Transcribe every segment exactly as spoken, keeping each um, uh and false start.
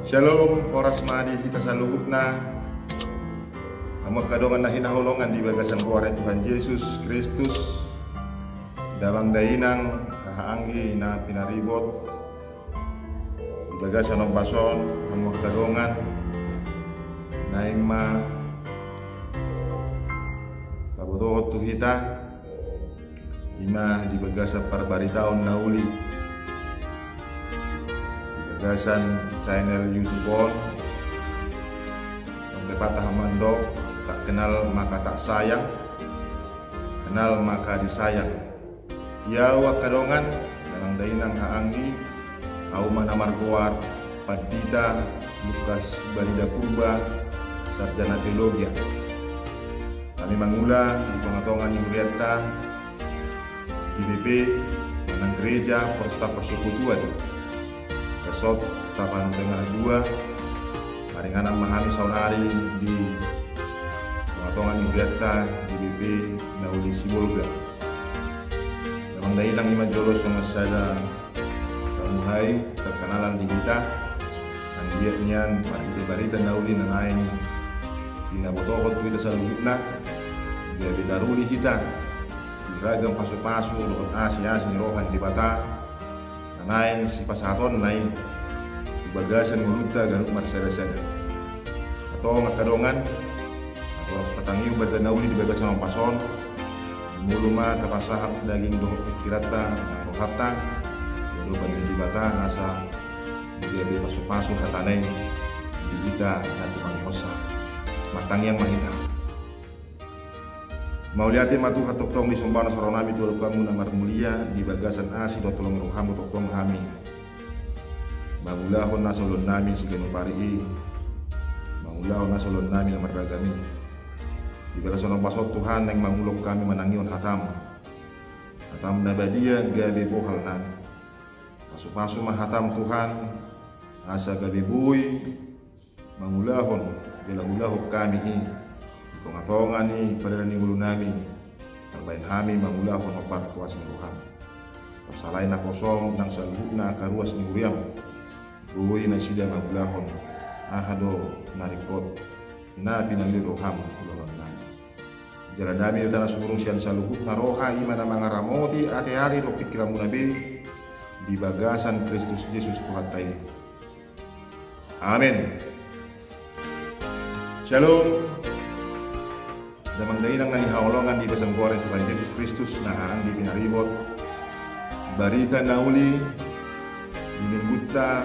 Shalom, horas ma di hita saluhutna. Hamu angka dongan na hinaholongan di bagasan goar ni Tuhan Jesus Kristus, damang dainang, haha anggi na pinaribot, di bagasan ombas on, hamu angka dongan, naeng ma pabotohon tu hita, ima di bagasan parbaritaon na uli, di bagasan channel YouTube on, on tepatna hamu mandok, tak kenal maka tak sayang, kenal maka disayang. Ia au angka dongan, damang dainang, haha anggi, au ma na margoar Pandita Lukas Barida Purba, sarjana teologia. Hami mangula di tongatonga ni hurianta, G B P, manang Gereja Protestan Persekutuan Resort Tapan Tengah dua, maringanan ma hami saonari di tongatonga ni hurianta G B P na uli Sibolga. Damang dainang, ima jolo songon sada pamuhai, perkenalan di hita, anggiat nian marhite barita na uli na naeng pinabotohon tu hita saluhutna, gabe taruli hita di ragam pasupasu dohot asiasi ni roha ni Debata na naeng sipasahatonna i tu bagasan ngolunta ganup marsadasada. Antong angka dongan, asa horas tatangiu barita na uli di bagasan ombas on, molo ma tapasahat daging dohot pingkiranta nang rohanta di adopan ni Debata, asa gabe pasupasu hatana i di hita na tumangihonsa. Martangiang ma hita. Mauliate ma Tuhan, tongtong disomba na saronami tu adopanMu na marmulia, di bagasan asi dohot holong ni rohaMu tongtong hami mangulahon nasa ulaonnami siganup ari i, mangulahon nasa ulaonnami na marragam i. Di bagasan ombas on Tuhan, naeng mangulahon hami manangihon hataM. HataM na badia gabe bohal nami. Pasupasu ma hataM Tuhan, asa gabe boi mangulahon jala huulahon hami i di tongatonga ni pardalanan ni ngolunami, tarbahen hami mangulahon hombar kuasa ni rohaM. Pasalai na kosong nang saluhutna angka ruas ni huriaM, boi nasida mangulahon aha do na ringkot na pinangido ni rohaM tu ulaonnami. Jala dame do hita na sumurung sian saluhutna roha, ima na mangaramoti ateate dohot pingkiranmuna be, di bagasan Kristus Jesus Tuhanta i. Amen. Shalom. Damang dainang na hinaholongan di bagasan goar ni Tuhan Jesus Kristus, na haha anggi pinaribot. Barita na uli di minggunta,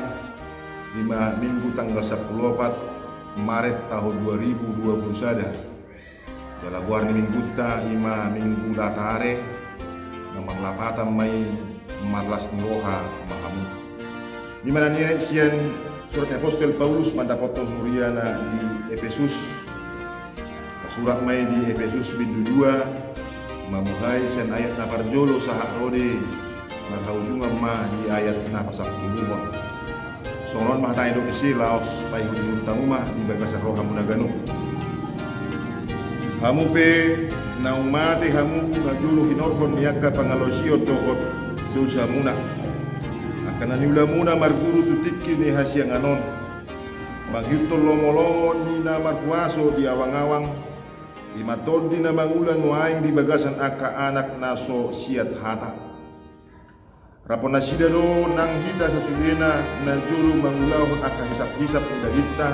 ima minggu tanggal sampulu opat Maret tahun dua ribu dua puluh sada. Jala goar ni minggunta ima Minggu Letare, na marlapatan ma i marlas ni roha ma hamu. Ima na niae sian surat ni apostel Paulus mandapothon huriana di Epesus. Tarsurat ma i di Epesus bindu dua, mamuhai sian ayat na parjolo sahat ro di marhaujungan ma di ayat na pasampuluhon. Songon on ma hata ni dok disi, laos paihutihut hamu ma di bagasan rohamuna ganup. Hamu pe naung mate hamu na jolo hinorhon ni angka pangalaosion dohot dosamuna, angka na niulamuna marguru tu tingki ni hasiangan on, mangihuthon lomolomo ni na marhuaso di awangawang, ima tondi na mangula nuaeng di bagasan angka anak na so siat hata. Raphon nasida do nang hita sasudena na jolo mangulahon angka hisaphisap ni dagingta,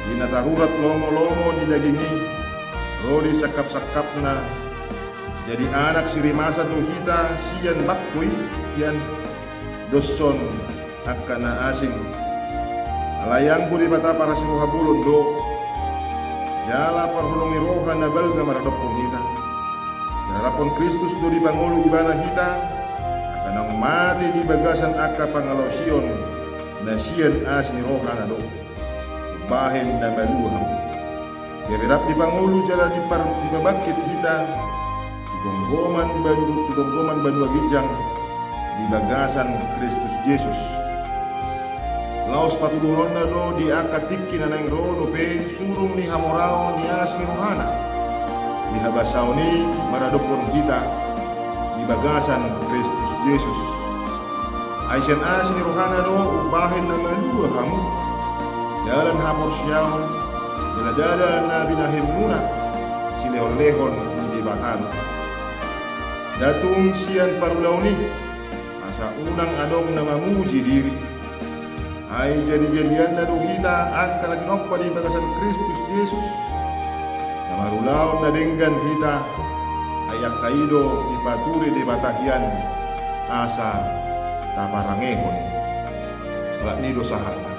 di na tarurat lomolomo ni daging i, ro di sangkapsangkapna. Jadi anak sirimasan do hita sian bangko i, ian doshon angka na asing. Alai anggo Debata parasi roha bolon do, jala parholong ni roha na balga maradophon hita. Jala raphon Kristus do dipangolu Ibana hita, angka naung mate di bagasan angka pangalaosion na sian asi ni rohana do, umbahen na malua hamu. Gabe rap dipangolu jala dipar-, dipabangkit hita tu gomgoman banu-, tu gomgoman banua ginjang di bagasan Kristus Jesus. Laos patuduhononna do di angka tingki na naeng ro dope surung ni hamoraon ni asi ni rohana, di habasaon i maradophon hita di bagasan Kristus Jesus. Ai sian asi ni rohana do umbahen na malua hamu, Dalan haporseaon, jala ndada na binahenmuna silehonlehon ni Debata do. Nda tung sian parulaon i, asa unang adong na mamuji diri. Ai jadijadianna do hita angka na tinompa di bagasan Kristus Jesus, na marulaon na denggan hita, ai angka i do dipature Debata hian asa taparangehon. Alani i do sahatna.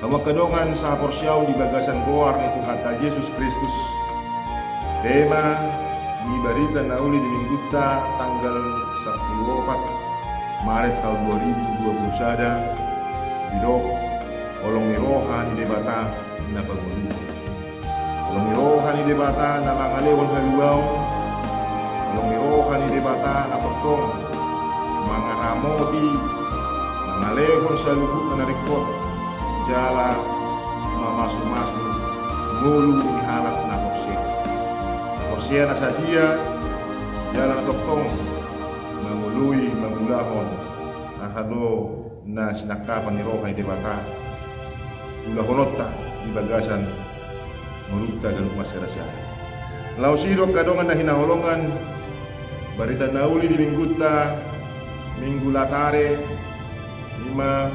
Hamu angka dongan sahaporseaon di bagasan goar ni Tuhanta Jesus Kristus, tema ni barita na uli di minggunta tanggal sampulu opat Maret taon dua ribu dua pulu sada, didok holong ni roha ni Debata na pangoluhon. Holong ni roha ni Debata na mangalehon haluaon. Holong ni roha ni Debata na tongtong mangaramoti, mangalehon saluhutna na ringkot, jala mamasumasu ngolu ni halak na porsea. Porsea na satia, jala na tongtong mangoloi mangulahon aha do na sinangkapan ni roha ni Debata ulahononta di bagasan ngolunta ganup marsiara-siara. Laos i do angka dongan na hinaholongan, barita na uli di minggunta, Minggu Letare, i ma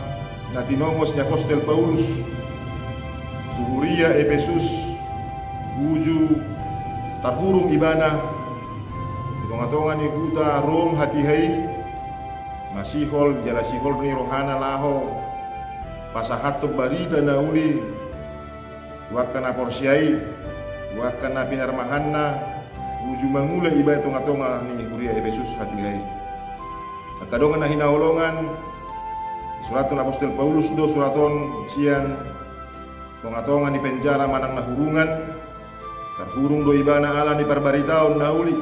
na tinongos ni apostel Paulus tu huria Epesus, uju tarhurung ibana di tonga-tonga ni huta Rom hatiha i, masihol jala sihol ni rohana laho pasahathon barita na uli tu angka na porsea i, tu angka na pinarmahanna, uju mangula ibana di tonga-tonga ni huria Epesus hatiha i. Angka dongan na hinaholongan, disurathon apostel Paulus do surat on sian tonga-tonga ni penjara manang na hurungan. Tarhurung do ibana ala ni parbaritaon na uli,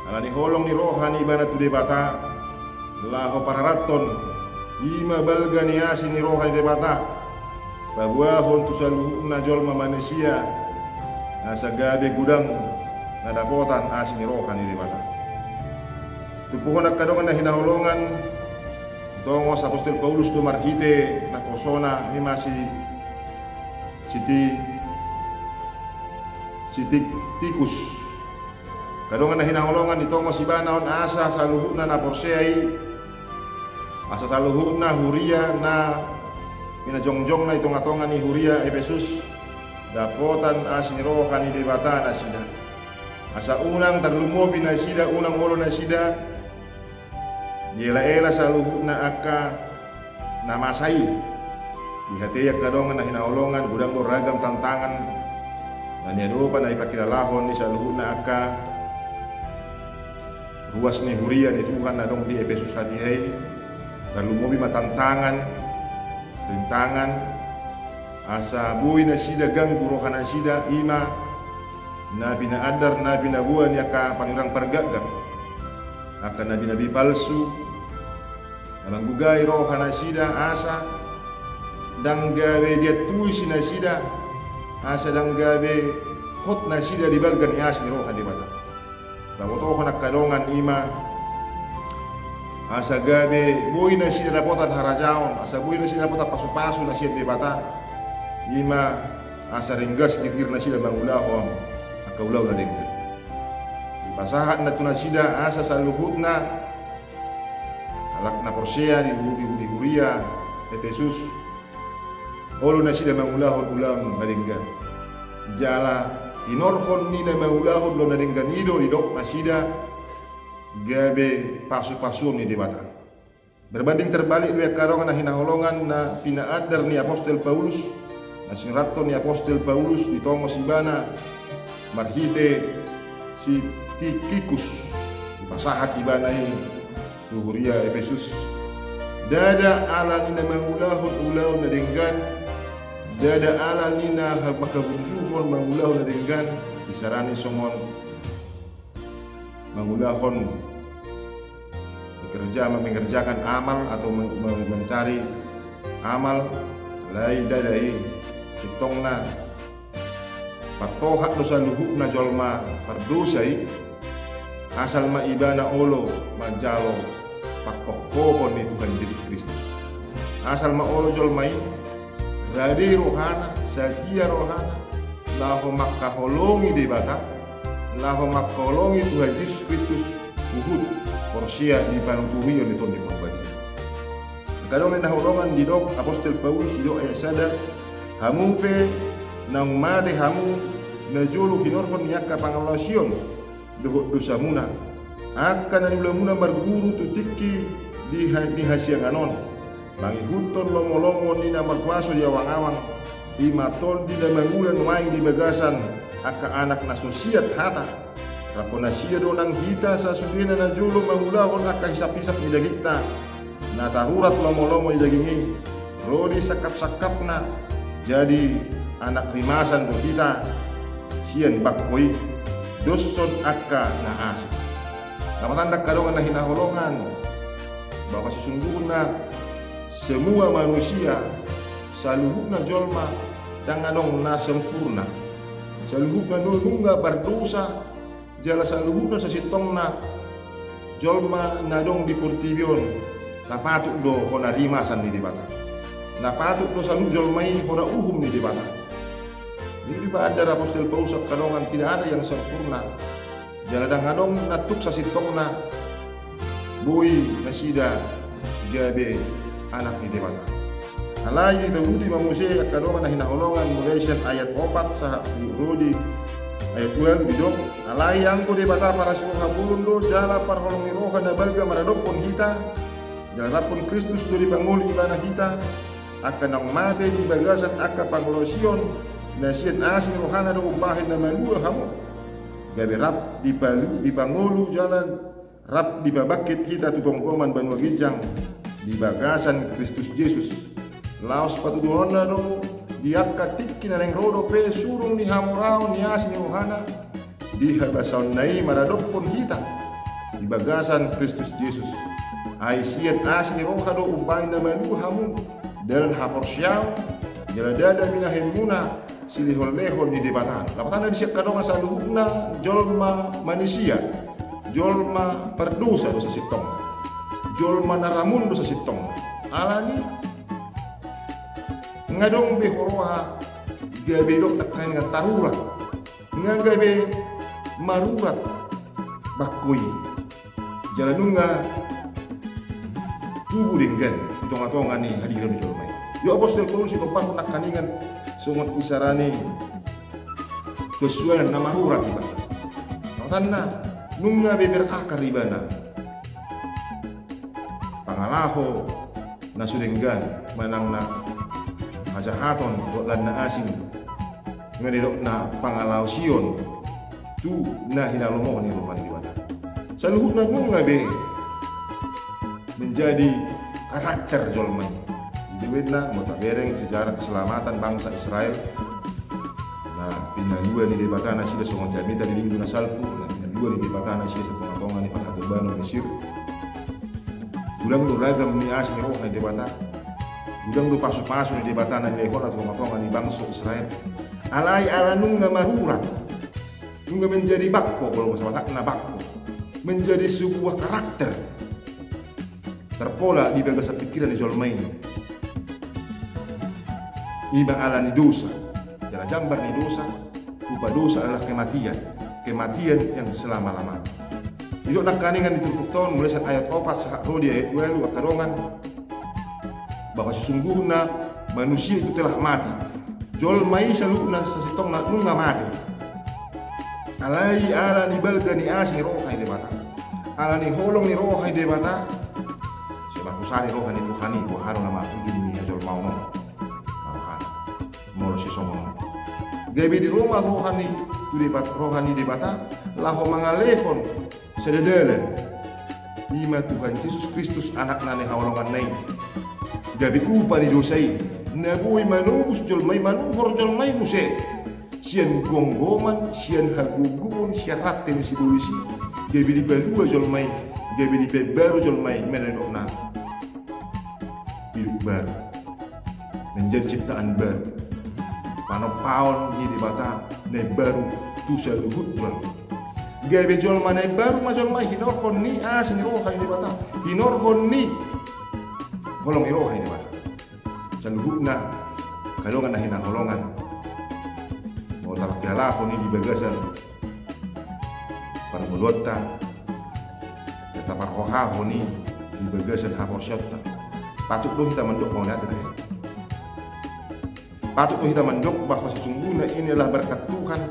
ala ni holong ni roha ni ibana tu Debata, laho pararathon i ma balga ni asi ni roha ni Debata paboahon tu saluhutna jolma manisia, asa gabe godang na dapotan asi ni roha ni Debata. Tumpuhon angka dongan na hinaholongan, ditongos apostel Paulus do marhite naposona, i ma si, si Ti-, si Ti-, Tikikus. Angka dongan na hinaholongan, ditongos ibana on asa saluhutna na porsea i, asa saluhutna huria na pinajongjongna di tonga-tonga ni huria Epesus dapotan asi ni roha ni Debata nasida. Asa unang tarlumobi nasida, unang olo nasida diela-ela saluhutna angka na masa i. Dihatei angka dongan na hinaholongan, godang do ragam tantangan na niadopan, na dipangkilalahon ni saluhutna angka ruas ni huria ni Tuhan na adong di Epesus hatiha i. Tarlumobi ma tantangan, rintangan, asa boi nasida ganggu roha nasida, i ma na pinaandar, na pinaboa ni angka panurirang pargakgak, angka nabi-nabi palsu, na manggugai roha nasida, asa ndang gabe diantusi nasida, asa ndang gabe hot nasida di balga ni asi ni roha ni Debata. Tabotohon angka dongan, i ma asa gabe boi nasida dapotan harajaon, asa boi nasida dapotan pasu-pasu na sian Debata, i ma asa ringgas girgir nasida mangulahon angka ulaon na denggan. Dipasahat ma tu nasida asa saluhutna halak na porsea di hu-, di hu-, di huria Epesus, olo nasida mangulahon ulaon na denggan. Jala tinorhon ni na mangulahon ulaon na denggan i do didok nasida gabe pasu-pasuon ni Debata. Berbanding terbalik do i angka dongan na hinaholongan, na pinaandar ni apostel Paulus, na sinurathon ni apostel Paulus, ditongos ibana marhite si Tikikus, dipasahat ibana i tu huria Epesus. Ndada ala ni na mangulahon ulaon na denggan, ndada ala ni na ha-, mangkaburjuhon mangulahon na denggan, isarana songon mangulahon, bekerja, mengerjakan amal atau men-, men-, mencari amal, alai ndada i. Sintongna, partohap do saluhutna jolma pardosa i, asal ma ibana olo manjalo pangkophopon ni Tuhan Jesus Kristus. Asal ma olo jolma i rade rohana, sadia rohana, laho mangkaholongi Debata, laho mangkaholongi Tuhan Jesus Kristus, huhut porsea di panuturion ni Tondi Parbadia. Angka dongan na hinaholongan, didok apostel Paulus, didok ayat sada, hamu pe naung mate hamu, na jolo hinorhon ni angka pangalaosion dohot dosamuna, angka na niulamuna marguru tu tingki di ha-, di hasiangan on, mangihuthon lomo-lomo ni na markuaso di awang-awang, i ma Tondi na mangula nuaeng di bagasan angka anak na so siat hata. Rap nasida do nang hita sasudena na jolo mangulahon angka hisap-hisap ni dagingta, na tarurat lomo-lomo ni daging i, ro di sangkap-sangkapna, jadi anak rimasan do hita sian bangko i, doshon angka na asing. Lapatanna angka dongan na hinaholongan, bahwa sesungguhna semua manusia, saluhutna jolma, ndang adong na sempurna. Saluhutna nunga mardosa, jala saluhutna sasintongna jolma na adong di portibi on, na patut do hona rimasan ni Debata. Na patut do saluhut jolma i hona uhum ni Debata. Jadi dipaandar apostel Paulus angka dongan, tidak ada yang sempurna. Jala ndang adong na tuk sasintongna boi nasida gabe anak ni Debata. Alai ditaruti ma muse angka dongan na hinaholongan, mulai sian ayat opat sahat tu ro di ayat ualu, didok, alai anggo Debata parasi roha bolon do, jala parholong ni roha na balga maradophon hita, jala rap dohot Kristus do dipangolu ibana hita, angka naung mate di bagasan angka pangalaosion, na sian asi ni rohana do umbahen na malua hamu, gabe rap dipalu-, dipangolu jala rap dipabangkit hita tu gomgoman banua ginjang di bagasan Kristus Jesus. Laos patuduhonna do di angka tingki na naeng ro dope surung ni hamoraon ni asi ni rohana, di habasaonna i maradophon hita di bagasan Kristus Jesus. Ai sian asi ni roha do umbahen na malua hamu, dalan haporseaon, jala ndada binahenmuna silehon-lehon ni Debata. Lapatanna disi angka dongan, saluhutna jolma manisia, jolma pardosa do sasintongna, jolma na ramun do sasintongna. Alani nga dong be huroha gabe dok angka na tarurat, nga gabe marurat bangko i. Jala nunga tubu denggan di tonga-tonga ni hadiran ni jolma i. Didok apostel Paulus, dipampar nangkaningan songon isarana suan-suanan na marurat iba. Lapatanna nunga be berakar ibana pangalaho na so denggan, manang na hajahaton dohot na asing, ima didok na pangalaosion tu na hinalomohon ni roha ni Debata. Saluhutna nunga be menjadi karakter jolma i. Jadi baenna, molo tabereng sejarah keselamatan bangsa Israel, na pinalua ni Debata nasida songon jamita di linggu na salpu, na pinalua ni Debata nasida sian tonga-tonga ni parhatobanon Mesir. Godang do ragam ni asi ni roha ni Debata. Godang do pasu-pasu ni Debata na nilehonna tu tonga-tonga ni bangso Israel. Alai ala nunga marurat, nunga menjadi bangko, molo bahasa Batakna bangko, menjadi sebuah karakter, terpola di bagasan pikiran ni jolma i. Ima ala ni dosa. Jala jambar ni dosa, upa dosa adalah kematian. Kematian yang selama-lamanya. Didok nangkaningan di turpukta on, mulai sian ayat opat sahat ro di ayat ualu, angka dongan, bahwa sesungguhna manusia itu telah mati. Jolma i saluhutna sasintongna nunga mate. Alai ala ni balga ni asi ni roha ni Debata, ala ni holong ni roha ni Debata, sai marhusari roha ni Tuhan i, boha do nama ujung ni hajolmaon on. Roha, molo sisongon on, gabe di ro ma roha ni, tu Debat-, roha ni Debata, laho mangalehon sada dalan. Ima Tuhan Jesus Kristus, Anakna na hinaholonganna i. Gabe upa ni dosa i na boi manobus jolma i, manuhor jolma i muse sian gomgoman, sian hagogoon, sian rante ni sibolis i. Gabe dipalua jolma i, gabe dipaimbaru jolma i, ima na didokna hidup baru, menjadi ciptaan baru. Panompaon ni Debata na imbaru tu saluhut jolma. Gabe jolma na imbaru ma jolma i, hinorhon ni asi ni roha ni Debata, hinorhon ni holong ni roha ni Debata. Saluhutna Angka dongan na hinaholongan, molo taparhalashon i di bagasan parngoluonta, taparrohahon i di bagasan haporseaonta, patut do hita mandok mauliate, ate. Patut do hita mandok bahwa sesungguhnya ini adalah berkat Tuhan,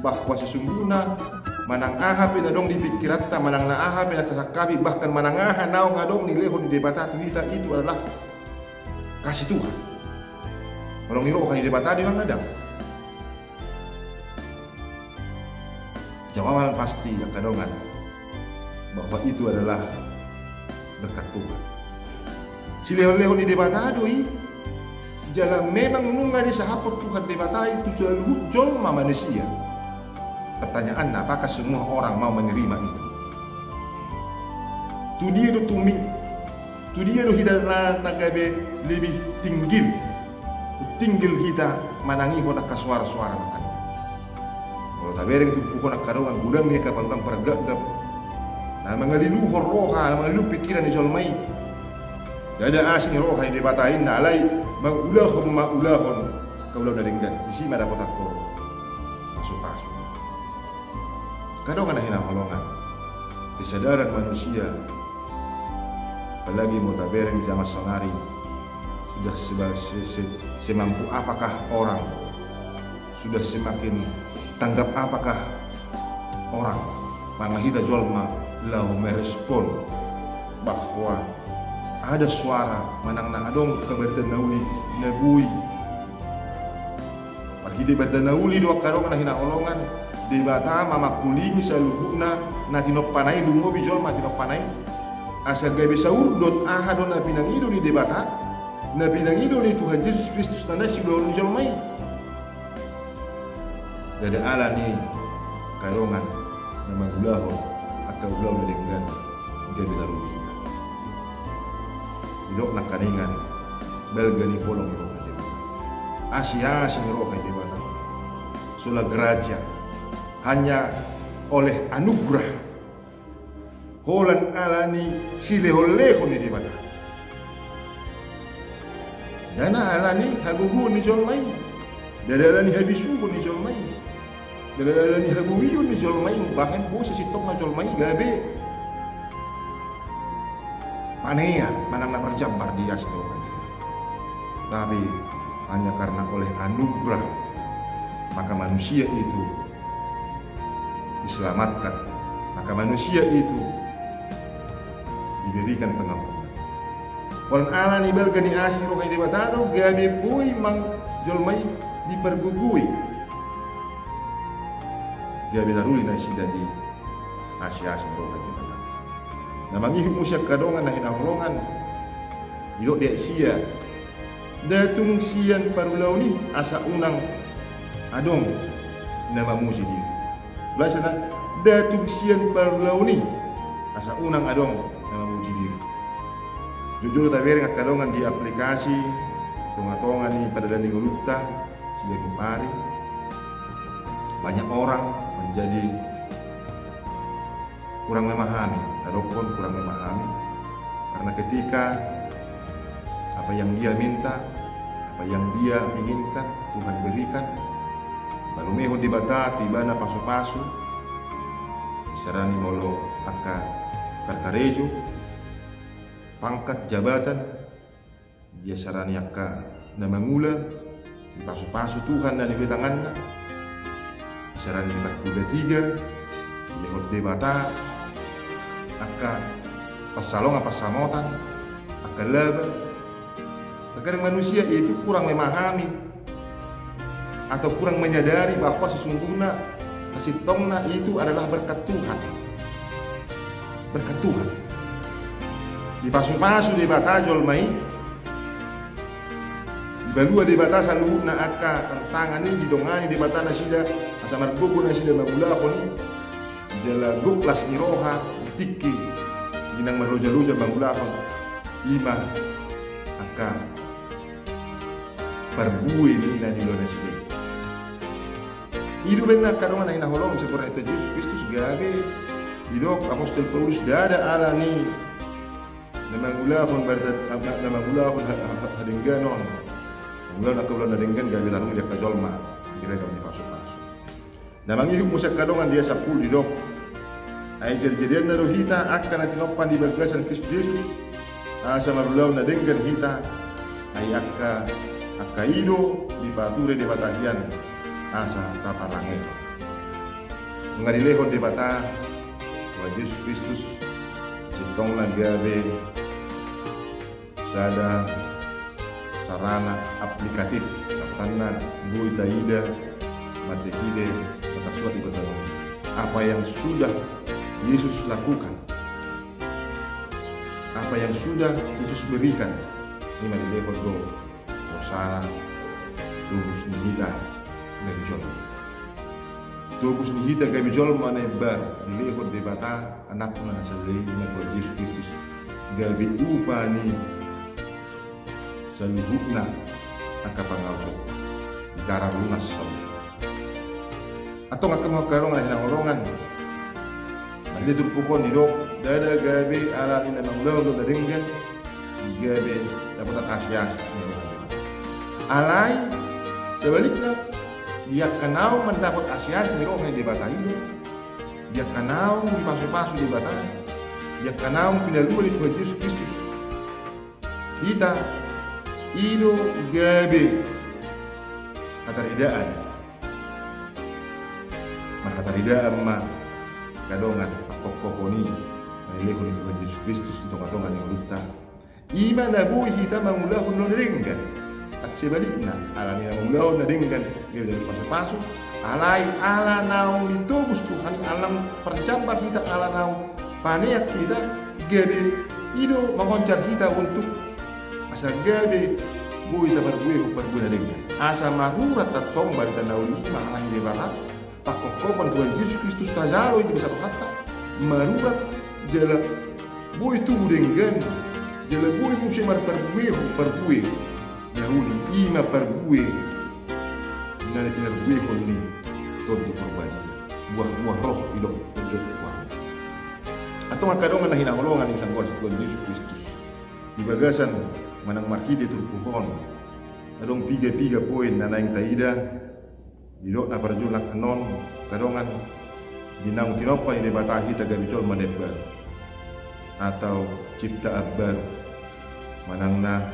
bahwa sesungguhnya manang aha pe na adong di pingkiranta, manang na aha pe na tasangkapi, bahkan manang aha naung adong nilehon ni Debata tu hita, itu adalah kasih Tuhan. Holong ni roha ni Debata do i, manang ndang? Jawaban pasti, angka dongan, bahwa itu adalah berkat Tuhan. Silehon-lehon ni Debata do i, jala memang nunga disahaphon Tuhan Debata i tu saluhut jolma manisia. Pertanyaanna, apakah semua orang mau menerima itu? Tu dia do tuming, tu dia do hita na, na gabe lebih tinggil, tinggil hita manangihon angka suara-suara na kan. Molo tabereng tumpuhon, angka dongan, godang ni angka pargapgap na mangaliluhon roha, na mangaliluhon pingkiran ni jolma i. Ndada asi ni roha ni Debata inna, alai mangulahon ma ulaon angka ulaon na denggan, disi ma dapotan ho pasupasu. Angka dongan na hinaholongan, kesadaran manusia, apalagi molo tabereng di zaman saonari, sudah seba-, se-, se-, semampu apakah orang, sudah semakin tanggap apakah orang, manang hita jolma laho merespon bahwa ada suara manang na adong angka barita na uli na boi. Marhite barita na uli do, angka dongan na hinaholongan, Debata mamangkulingi saluhutna na tinompana i, lumobi jolma tinompana i, asa gabe saurdot aha do na pinangido ni Debata, na pinangido ni Tuhan Jesus Kristus na naeng siulahon ni jolma i. Ndada ala ni, angka dongan, na mangulahon angka ulaon na denggan gabe taruli. Didok nangkiningan, balga ni holong ni roha ni Debata, asi-asi ni roha ni Debata, sola gratia, hanya oleh anugerah. Holan ala ni silehon-lehon ni Debata. Ndada ala ni hagogoon ni jolma i, ndada ala ni habisuhon ni jolma i, ndada ala ni haboion ni jolma i, bahkan boi sasintongna jolma i gabe panean manang na parjambar di asi ni roha i. Tapi hanya karena oleh anugerah, maka manusia itu diselamatkan, maka manusia itu diberikan pengampunan. Holan ala ni balga ni asi ni roha ni Debata do gabe boi manang jolma i dipargogoi, gabe taruli nasida di asi-asi ni roha ni Debata. Na mangihut muse, angka dongan na hinaholongan, didok di ayat sia, nda tung sian parulaon i asa unang adong na mamuji diri. Ulang sada, nda tung sian parulaon i asa unang adong na mamuji diri. Jotjot do tabereng, angka dongan, di aplikasi tonga-tonga ni pardalanan ni ngolunta siganup ari, banyak orang menjadi kurang memahami, tadokkon kurang memahami. Karena ketika apa yang dia minta, apa yang dia inginkan, Tuhan berikan, palumehon Debata tu ibana pasupasu, isarana molo angka parkarejo, pangkat, jabatan, di asarana angka na mangula, dipasupasu Tuhan na niula tanganna, isarana dipartigatiga, dilehon Debata angka pansalongan, pansamotan, angka laba. Terkadang manusia itu kurang memahami atau kurang menyadari bahwa sesungguhnya sasintongna itu adalah berkat Tuhan. Berkat Tuhan. Dipasupasu Debata jolma i, dipalua Debata saluhutna angka tantangan i, didongani Debata nasida asa margogo nasida mangulahon i, jala gok las ni roha, tingki, inang marloja-loja mangulahon, i ma angka parbue ni na niula nasida i. I do umbahen, angka dongan na hinaholongan, sempurna tu Jesus Kristus gabe didok apostel Paulus, ndada ala ni na mangulahon barita, na, na mangulahon ha-, ha-, ha-, hadengganon, Mangulahon angka ulaon na denggan gabe tarlumobi angka jolma di ragam ni pasupasu. Na mangihut muse angka dongan di ayat sampulu didok: Ai jadijadianna do hita angka na tinompa di bagasan Kristus Jesus, asa marulaon na denggan hita, ai angka, angka i do dipature Debata hian asa taparangehon. Nunga dilehon Debata Tuhan Jesus Kristus sintongna gabe sada sarana aplikatif, artina boi taida marhitehite na tarsurat di Debata. Apa yang sudah Yesus lakukan, apa yang sudah Yesus berikan, i ma dilehon do hosana tobus ni hita gabe jolma. Tobus ni hita gabe jolma na imbaru dilehon Debata Anakna na sada i, i ma Tuhan Jesus Kristus, gabe upa ni saluhutna angka pangaluson, digarar lunas saluhutna. Antong angka dongan na hinaholongan, na di turpuk on didok, ndada gabe alani na mangulahon na denggan gabe dapotan asi-asi ni roha ni Debata. Alai sebalikna, di angka naung mandapot asi-asi ni roha ni Debata i do, di angka naung dipasupasu Debata, di angka naung pinalua ni Tuhan Jesus Kristus hita, i do gabe hataridaan. Marhataridaan ma angka dongan pangkophopon i na nilehon ni Tuhan Jesus Kristus di tonga-tonga ni ngolunta. I ma na boi hita mangulahon na denggan. Ndang sebalikna, alani na mangulahon na denggan gabe dapot pasupasu, alai ala naung ditobus Tuhan, ala naung parjambar hita, ala naung paneang hita, gabe i do mangonjar hita untuk asa gabe boi taparbuehon parbue na denggan. Asa marurat antong barita na uli i ma, alani Debata, pangkophopon Tuhan Jesus Kristus, tajalo i di bagasan rohanta, marurat jala boi tubu denggan, jala boi muse marparbuehon parbue na uli, i ma parbue na pinarbuehon ni Tondi Porbadia. Buah-buah roh i do, jotjot buahna. Antong angka dongan na hinaholongan di sanggoan Tuhan Jesus Kristus, di bagasan manang marhite turpuk on, adong piga-piga poin na naeng taida. Didok na parjolo nangkaningan, angka dongan, di naung tinompa ni Debata hita gabe jolma na imbaru, atau ciptaan baru, manang na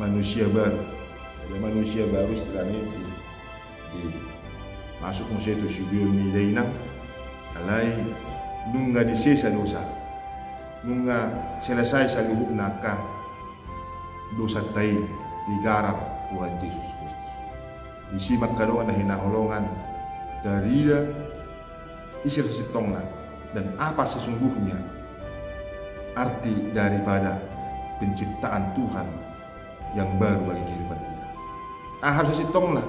manusia baru. Jadi manusia baru istilahna i, di, masuk muse tu sude on ni dainang, alai nunga disesa dosa, nunga selesai saluhutna angka dosanta i, digarar Tuhan Jesus Kristus. Disi ma angka dongan na hinaholongan, tarida ise sasintongna dan apa sesungguhnya arti daripada penciptaan Tuhan yang baru bagi kehidupan kita. Aha do sasintongna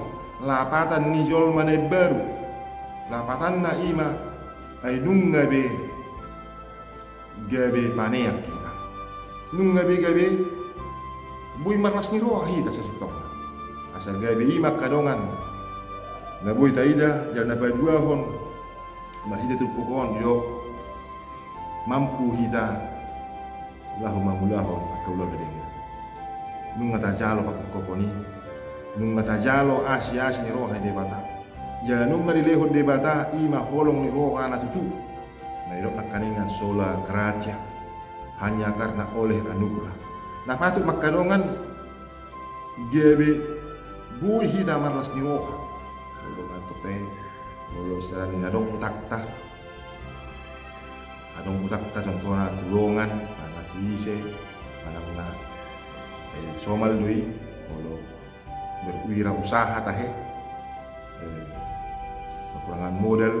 lapatan ni jolma na imbaru? Lapatanna i ma, ai nunga be gabe paneang hita. Nunga be gabe boi marlas ni roha hita sasintongna. Asa gabe i ma angka dongan na boi taida jala na paduahon marhite turpuk on, didok mampu hita laho mangulahon angka ulaon na denggan. Nunga tajalo pangkophopon i, nunga tajalo asi-asi ni roha ni Debata. Jala nunga dilehon Debata i ma holong ni roha na tutu. Na didok nangkaningan sola gratia, hanya karena oleh anugerah. Na patut ma angka dongan gabe boi hita marlas ni roha. Molo ngantuk te, molo istilahna adong utangta. Adong utangta contohna tu dongan, manang tu ise, manang na, eh, somal do i, molo berwirausaha tahe, eh, kekurangan modal,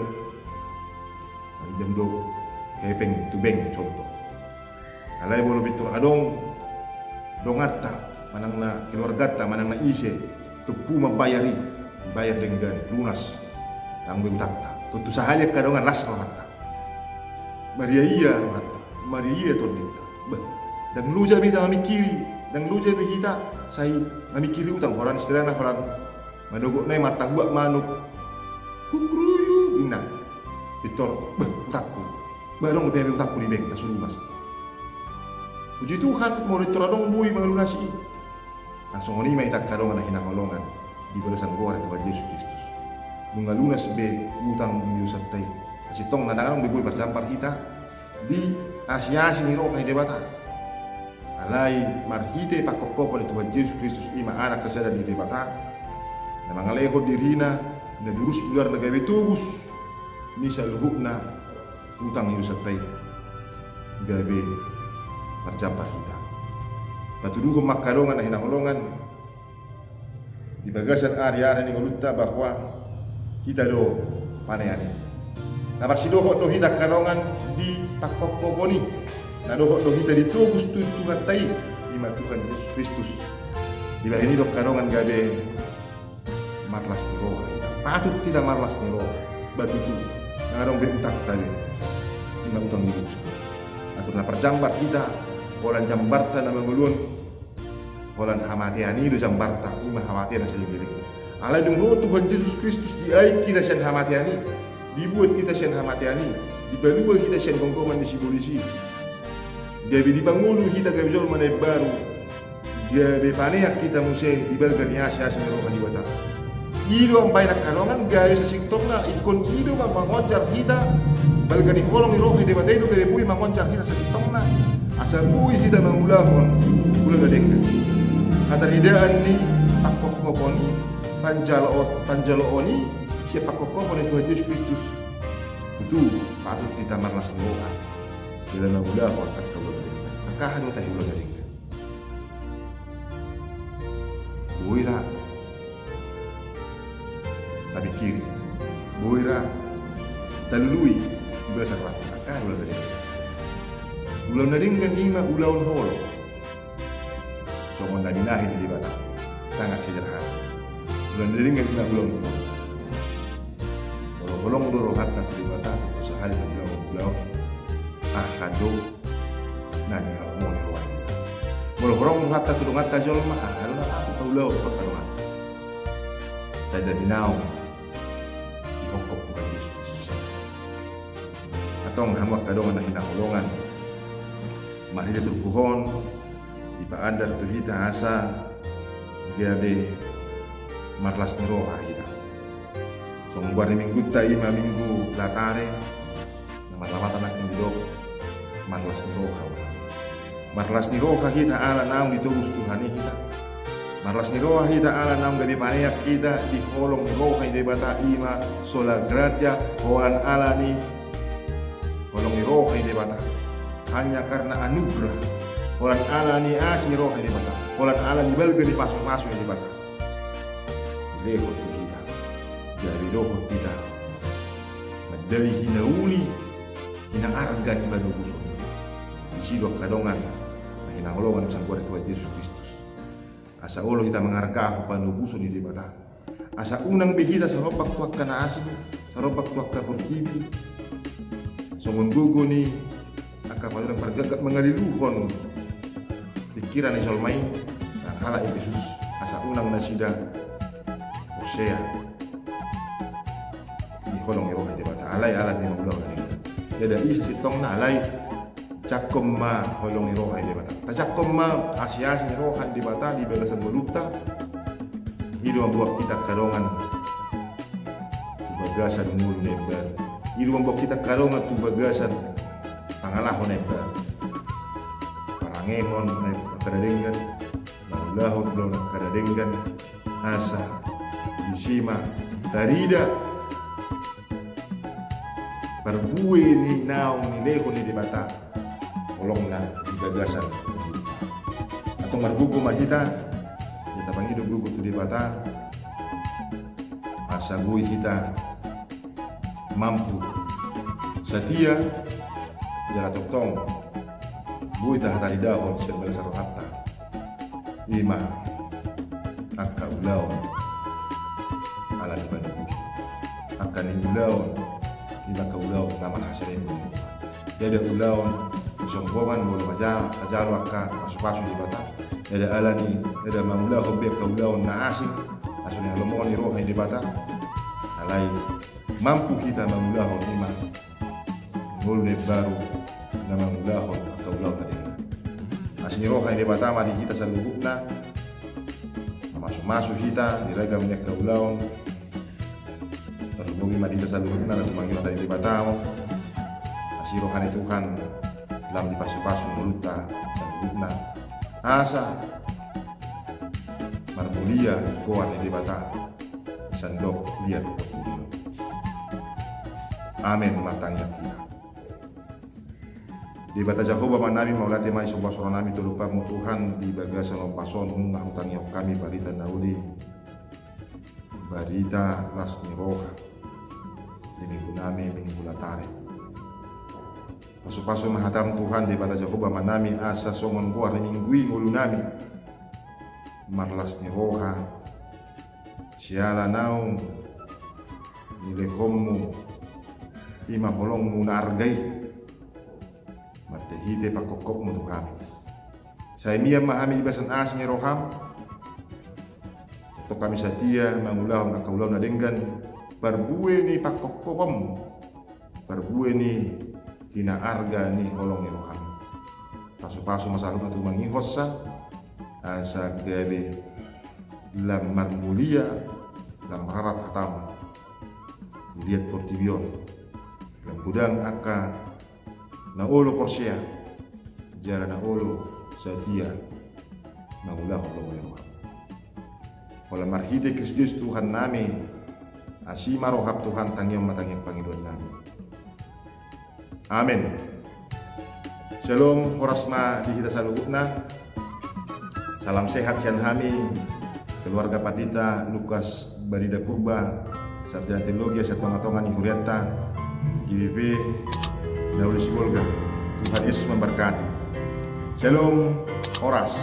minjam do hepeng tu bank contoh. Alai molo pintor adong donganta, manang na keluarganta, manang na ise, tumpu mambayar i, bayar denggan, lunas, dang be utangta. Tontu sahali angka dongan las rohanta. Maria-ia rohanta, maria-ia tondinta. Bah, dang loja be hita mamingkiri, dang loja be hita sai mamingkiri utang, holan istilahna holan manogot nai martahuak manuk. Kukuruyuk, ninna. Pintor, bah, utangku. Bah, adong dope utangku di bank, na so lunas. Puji Tuhan, molo pintor adong boi mangalunasi i. Songon i ma hita angka dongan na hinaholongan di bagasan goar ni Tuhan Jesus Kristus. Nunga lunas be utang ni dosanta i. Sasintongna ndang adong be boi parjambar hita di asi-asi ni roha ni Debata. Alai marhite pangkophopon ni Tuhan Jesus Kristus, i ma Anak sasada ni Debata, na mangalehon dirina, na durus goarna, gabe tobus ni saluhutna utang ni dosanta i, gabe marjambar hita. Patuduhon ma angka dongan na hinaholongan, di bagasan ari-ari ni ngolunta bahwa hita do panean i. Na marsidohot do hita angka dongan di pangkophopon i. Na dohot do hita ditobus tu Tuhanta i, i ma Tuhan Jesus Kristus. Dibahen i do angka dongan gabe marlas ni roha hita. Patut hita marlas ni roha. Ba tutu, ndang adong be utangta be, i ma utang ni dosa. Atur na parjambar hita, holan jambarta na mangoluhon, holan hamatean i do jambarta, i ma hamatean na saleleng-lelengna. Alai dung ro Tuhan Jesus Kristus, diaek hita sian hamatean i, dibuat hita sian hamatean i, dipalua hita sian gomgoman ni sibolis i, gabe dipangolu hita gabe jolma na imbaru, gabe panean hita muse di balga ni asi-asi ni roha ni Debata. I do umbahen angka dongan gabe sasintongna, ingkon i do ma mangonjar hita, balga ni holong ni roha ni Debata i do gabe boi mangonjar hita sasintongna, asa boi hita mangulahon ulaon na denggan. Hataridaan ni pangkophopon i, panjaloon, panjaloon i sian pangkophopon ni Tuhan Jesus Kristus. Tutu, patut hita marlas ni roha. Jala mangulahon angka ulaon na denggan. Angka aha do tahe ulaon na denggan? Boi ra tapingkiri, boi ra talului di bagasan rohanta. Angka aha ulaon na denggan? Ulaon na denggan i ma ulaon holong. Songon na binahen Debata, sangat sederhana. Ulaon na denggan i ma ulaon holong. Molo holong do rohanta tu Debata, tontu sahali do ulaon, ulaon aha do na nihalomohon ni roha. Molo holong rohanta tu donganta jolma, aha do na patut taulahon tu angka donganta. Taida di naung dihophop Tuhan Jesus Kristus. Antong hamu angka dongan na hinaholongan, marhite turpuk on dipaandar tu hita asa gabe marlas ni roha hita. Songon goar ni minggunta i ma Minggu Letare, na marlamatan nangkin didok marlas ni roha. Marlas ni roha hita ala naung ditobus Tuhan i hita. Marlas ni roha hita ala naung gabe panean hita di holong ni roha ni Debata, i ma sola gratia, holan ala ni holong ni roha ni Debata. Hanya karena anugerah, holan ala ni asi ni roha ni Debata, holan ala ni balga ni pasupasu ni Debata, dilehon tu hita, gabe dohot hita mandai hinauli, hinaarga ni panobuson. Disi do angka dongan na hinaholongan, sangguar Tuhan Jesus Kristus, asa olo hita mangargahon panobuson ni Debata. Asa unang be hita salompak tu angka na asing, salompak tu angka portibi, songon gogo ni angka panurirang pargagap mangaliluhon pingkiran ni jolma i, na halak Epesus, asa unang nasida porsea di holong ni roha ni Debata, alai ala ni mangulahon na denggan. Jadi i sasintongna alai jangkon ma holong ni roha ni Debata. Tajangkon ma asi-asi ni roha ni Debata di bagasan ngolunta. I do mamboan hita angka dongan tu bagasan ngolu na imbaru. I do mamboan hita angka dongan tu bagasan pangalaho na imbaru. Parangehon na angka na denggan, mangulahon ulaon angka na denggan, asa disi ma tarida parbue ni naung nilehon ni Debata holongna di bagasan. Antong margogo ma hita, ia tapangido gogo tu Debata, asa boi hita mampu satia, jala tongtong boi tahataridahon sian bagasan rohanta, i ma angka ulaon ala ni panobuson. Angka ni ulaon, i ma angka ulaon na marhaselengon. Ndada ulaon ni sombongan molo maja-, majalo angka pasupasu ni Debata. Ndada ala ni, ndada mangulahon be angka ulaon na asing, na so nihalomohon ni roha ni Debata. Alai mampu hita mangulahon i ma ngolu na imbaru, na mangulahon angka ulaon na denggan. Asi ni roha ni Debata ma di hita saluhutna, Pasu-pasu hita di ragam ni angka ulaon. Tarlumobi ma di hita saluhutna na tumangihon hata ni Debata on. Asi roha ni Tuhan lam dipasu-pasu ngolunta saluhutna, asa marmulia goar ni Debata sandok liat portibi on. Amen. Martangiang hita. Debata Jahowa Amanami, mauliate ma di somba soro nami tu adopanMu Tuhan, di bagasan ombas on nunga hutangihon hami barita na uli, barita las ni roha di minggu nami, Minggu Letare. Pasu-pasu ma hataM Tuhan, Debata Jahowa Amanami, asa songon goar ni minggu i ngolu nami marlas ni roha, siala naung nilehonMu, i ma holongMu na arga i, marhite-hite pangkophopMu tu hami. Sai mian ma hami di bagasan asi ni rohaM, tongtong hami satia mangulahon angka ulaon na denggan, parbue ni pangkophoponMu, parbue ni hinaarga ni holong ni rohaM. Pasu-pasu ma saluhutna tumangihonsa, asa gabe lam marmulia, lam mararat hataM di liat portibi on, lam godang angka na olo porsea jala na olo satia mangulahon lomo ni rohaM. Holan marhite Kristus Tuhan nami, asi ma rohaM Tuhan, tangihon ma tangiang pangidoan nami. Amen. Syalom, horas ma di hita saluhutna. Salam sehat sian hami, keluarga Pandita Lukas Barida Purba, Sarjana Teologi, asa tonga-tonga ni hurianta G B P Nauli Sibolga. Tuhan Yesus memberkati. Syalom, horas.